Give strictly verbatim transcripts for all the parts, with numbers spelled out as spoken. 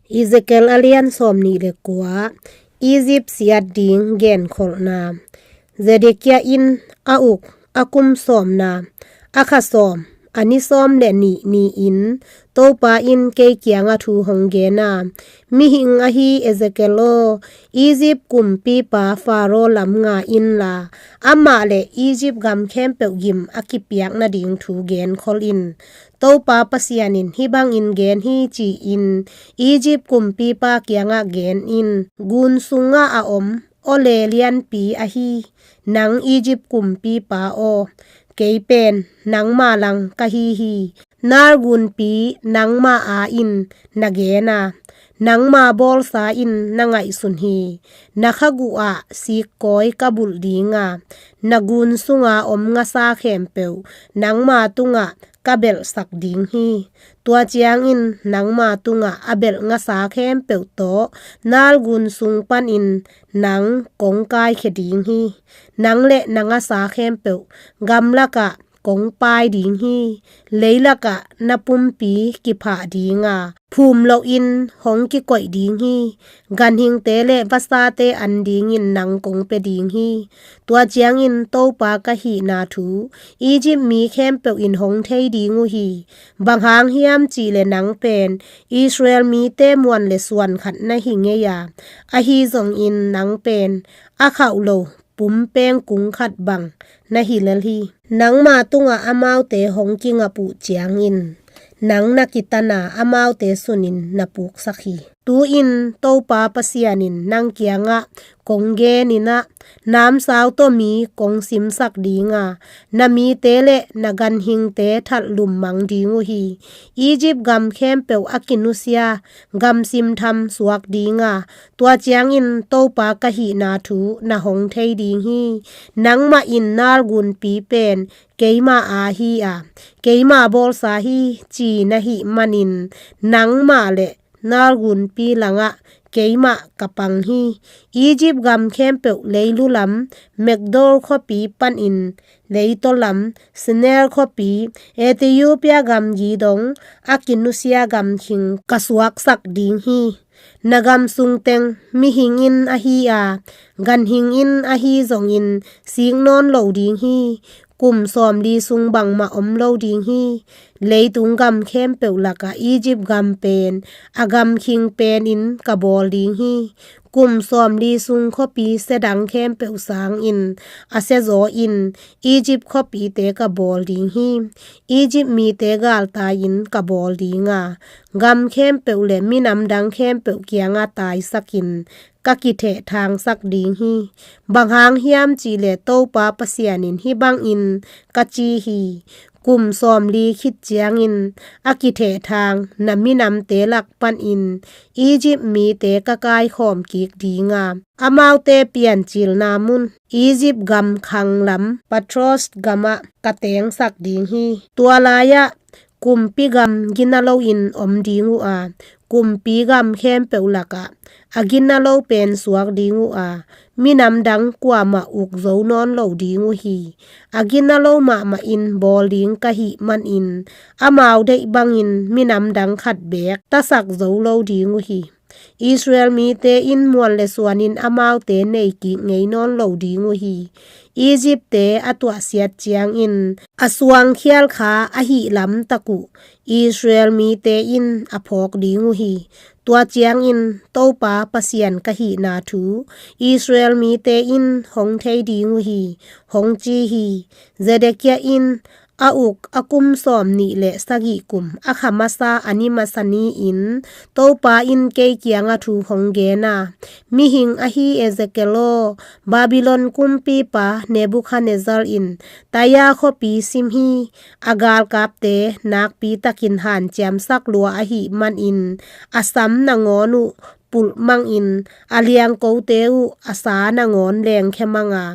Ezekiel a lian sawm nih le kua. Egypt siat ding genkholhna. Zedekiah in a uk a kum sawmna, a kha sawm, a ni sawm le nih ni-in Topa in kei kiangah thu hong gen a, mihing ahi Ezekiel aw, Egypt kumpipa Faro lam nga inla, amah le Egypt gam khempeuh gim a kipiak nading thu genkhol in. Topa Pasian in hih bangin gen hi, ci-in Egypt kumpipa kiangah gen in. Gun sungah a om aw le lianpi ahi nang Egypt kumpipa aw, kei pen nangma lang ka hi hi. Nile gunpi nangma a-in na gen a, nangma bawlsa in na ngaihsun hi. Na khaguh ah sikkawi ka bulh ding a, na gun sunga om ngasa khempeuh nangma tungah ka belhsak ding hi. Tua ciangin nangma tungah a belh ngasa khempeuh tawh Nile gun sung panin nang kong kaikhia ding hi. Nang le na ngasa khempeuh gamlakah kong paai ding hi. Leilakah na pumpi kiphah ding a, phum loin hong kikoih ding hi. Ganhingte le vasate an dingin nang kong pia ding hi. Tua ciangin Topa ka hihna thu Egypt mi khempeuh in hong thei ding uh hi. Bang hang hiam cih leh nang pen Israel mite muan le suan khat na hi ngei a, ahi zongin nang pen a khauh lo pumpeng kung khat bang na hi lel hi. Nangma tungah amaute hong kingap uh ciangin nang na kitan a, amaute sunin na puksak hi. Tu-in Topa Pasian in nang kiangah kong genin ah, namsau tawh mi kong simsak ding a, na mite le na ganhingte thatlum mang ding uh hi. Egypt gam khempeuh a kinusia gamsim tham suak ding a, tua ciangin Topa ka hihna thu na hong thei ding hi. Nangmah in Nile gunpi pen keima a hi a, keima bawlsa hi, ci na hih manin nangmah le Nile gunpi langah keimah ka pang hi. Egypt gam khempeuh leilu lam, Migdol khuapi panin leitaw lam, Shinar khuapi, Ethiopia gamgi dong a kinusia gamkhing ka suaksak ding hi. Na gam sung teng mihing in ahi a, ganhing in ahi zongin sik nawn lo ding hi. Kum sawmli sung bangmah om lo ding hi. Leitung gam khempeuh lakah Egypt gam pen a gamkhing penin ka bawl ding hi. Kum sawmli sung khuapi sia dang khempeuh sangin a siazaw in Egypt khuapite ka bawl ding hi. Egypt mite galtai-in ka bawl ding a, gam khempeuh le minam dang khempeuh kiangah taisakin ka kithehthangsak ding hi. Bang hang hiam cih leh Topa Pasian in hih bangin ka ci hi. Kum sawmli khit ciangin a kithehthang na minamte lak panin Egypt mite ka kaikhawm kik ding a, amaute piancilna mun Egypt gam khang lam Patros gamah ka tengsak ding hi. Tua lai-ah kumpi gam gina loin om ding uh a, kumpi gam khempeuh lakah a gina lo pen suak ding uh a, minam dang kuamah uk zo nawn lo ding uh hi. A gina lo mahmah in bawl ding ka hih manin amau deih bangin minam dang khat beek tasak zo lo ding uh hi. Israel mite in muan le suanin amaute nei kik ngei nawn lo ding uh hi. Egypt-te a tuahsiat ciangin a suangkhial kha ahih lamtak uh Israel mite in a phawk ding uh hi. Tua ciangin Topa Pasian ka hihna thu Israel mite in hong thei ding uh hi, hong ci hi. Zedekiah in a uk a kum sawm nih le sagih kum a kha masa a ni masa ni-in Topa in kei kiangah thu hong gen a, mihing ahi Ezekiel aw, Babylon kumpipa Nebuchadnezzar in Tyre khuapi sim hi. A galkapte nakpi takin hanciamsak lua ahih manin a sam nangawn uh pulh mangin, a liangkote uh a sa nangawn lengkhia mang a,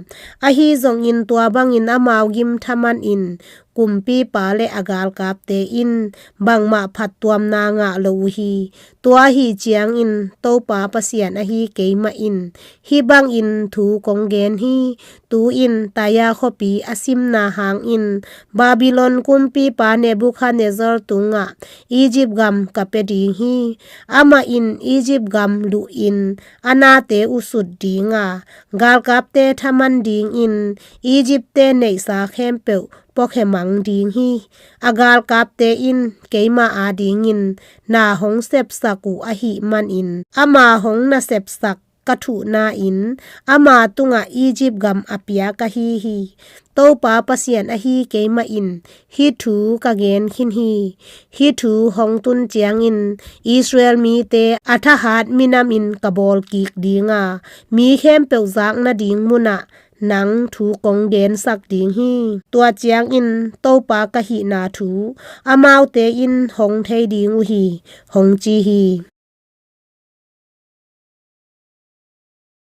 ahi zongin tua bangin amau gim thaman in, kumpipa le a galkapte in bangmah phattuamna ngah lo uh hi. Tua ahih ciangin Topa Pasian ahi keimah in hih bangin thu kong gen hi. Tu-in Tyre khuapi a simna hangin Babylon kumpipa Nebuchadnezzar tungah Egypt gam ka pia ding hi. Amah in Egypt gam luhin a nate uh sut ding a, galkapte thaman dingin Egyptte neihsa khempeuh puakhia mang ding hi. A galkapte in keima adingin na hong sepsak uh ahih manin, ama hong na sepsak ka thuhna-in ama tungah Egypt gam a pia ka hi hi. Topa Pasian ahi keimah in hih thu ka gen khin hi. Hih thu hong tun ciangin Israel mite a thahat minamin ka bawl kik ding a, mi khempeuh zak nading munah nang thu kong gensak ding hi. Tua ciangin Topa ka hihna thu amaute in hong thei ding uh hi, hong ci hi.